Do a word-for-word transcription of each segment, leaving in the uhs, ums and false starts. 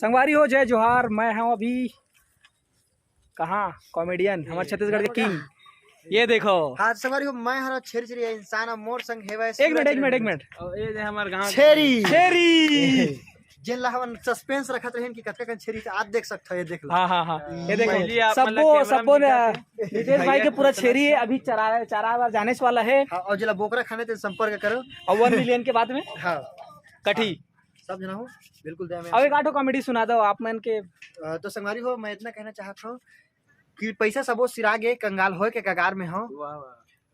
संगवारी हो, जय जोहार। मैं हूँ अभी कहाँ कॉमेडियन, हमारे छत्तीसगढ़ के किंग। ये देखो। हाँ, संगवारी हो, मैं हर छेरी छेरी इंसान, अब मोर संग हेवय। एक मिनट, एक मिनट, एक मिनट। और ये दे हमार गाँव छेरी। छेरी। जेन ला हमन सस्पेंस रखत रहेन कि कतका कन छेरी, आज देख सकथो, ये देख लो। हाँ, हाँ, हाँ। ये देखो। पहली आप सबो, मतलब कैमरा सबो में ने, दिखाते हैं। नितेश भाई के पूरा छेरी है, अभी चरा, चारा वार जाने से वाला है। हाँ, और जेला बोकरा खाने ते संपर्क करो। और वन मिलियन के बाद में हाँ। कठी। सब जना हो, बिल्कुल दया में अब एक आठो कॉमेडी सुना दो आप मन के। अ, तो संगवारी हो, मैं इतना कहना चाहत हूँ कि पैसा सबो सिरा गे, कंगाल होए के कगार में हो।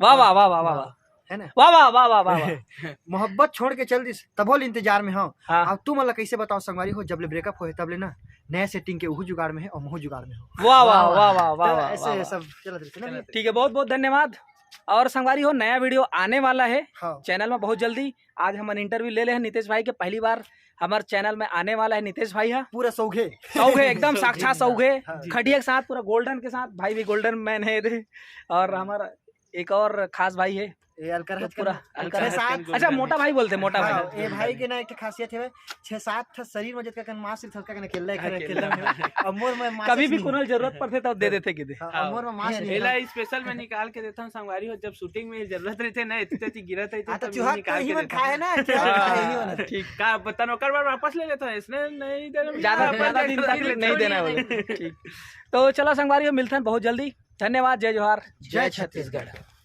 वाह, वाह, वाह, वाह। है ना? वाह, वाह, वाह, वाह, वाह, वाह। मोहब्बत छोड़ के चल दिस, तभो ले इंतजार में हो। हाँ। अब तुम ला कैसे बताओ संगवारी हो, जब ले ब्रेकअप होए, तब ले ना नया सेटिंग के उहू जुगाड़ में है और महू जुगाड़ में हो। वाह, वाह, वाह, वाह, वाह, तो वाह, ऐसे वाह, वाह। सब चलत रहिथे ना। ठीक है, बहुत, बहुत धन्यवाद। और संगवारी हो, नया वीडियो आने वाला है हाँ। चैनल में बहुत जल्दी। आज हमन इंटरव्यू ले ले हैं नितेश भाई के, पहली बार हमारे चैनल में आने वाला है नितेश भाई। हाँ, पूरा सौघे। सौघे, एकदम सौघे। साक्षात सौघे। हाँ। खटिया के साथ, पूरा गोल्डन के साथ, भाई भी गोल्डन मैन है इधर। और हमारा एक और खास भाई है। ये अलकर तो हज पूरा करना। अलकर हज साथ। अच्छा, मोटा भाई बोलते, मोटा हाँ, भाई। ये भाई के ना एक ठे खासियत है, छह सात ठे शरीर में जितका कन मांस रहिथे, ओतका कन अकेला, अकेला अकेला में। अब मोर में मांस कभी भी नहीं। कोनो जरूरत पड़थे, तब दे देथे कि दे। हाँ, अब मोर में मांस नहीं एला है। स्पेशल में निकाल के देता हूँ संगवारी हो, जब शूटिंग में जरूरत रहिथे ना, इतनी इतनी गिरत है, हाँ, तो तब चूहा निकाल के ही मन देता खाए हूँ। ना, चूहा हाँ, खाए ही मन। ठीक। का बता, ओकर बाद वापस ले लेता हूँ, इसने नहीं देना, ज्यादा, वापस ज्यादा ले दिन लेता तक हूँ। नहीं देना बोले। ठीक। तो चलो संगवारी हो, मिलथन बहुत जल्दी। धन्यवाद, जय जोहार, जय जय छत्तीसगढ़। छत्तीसगढ़।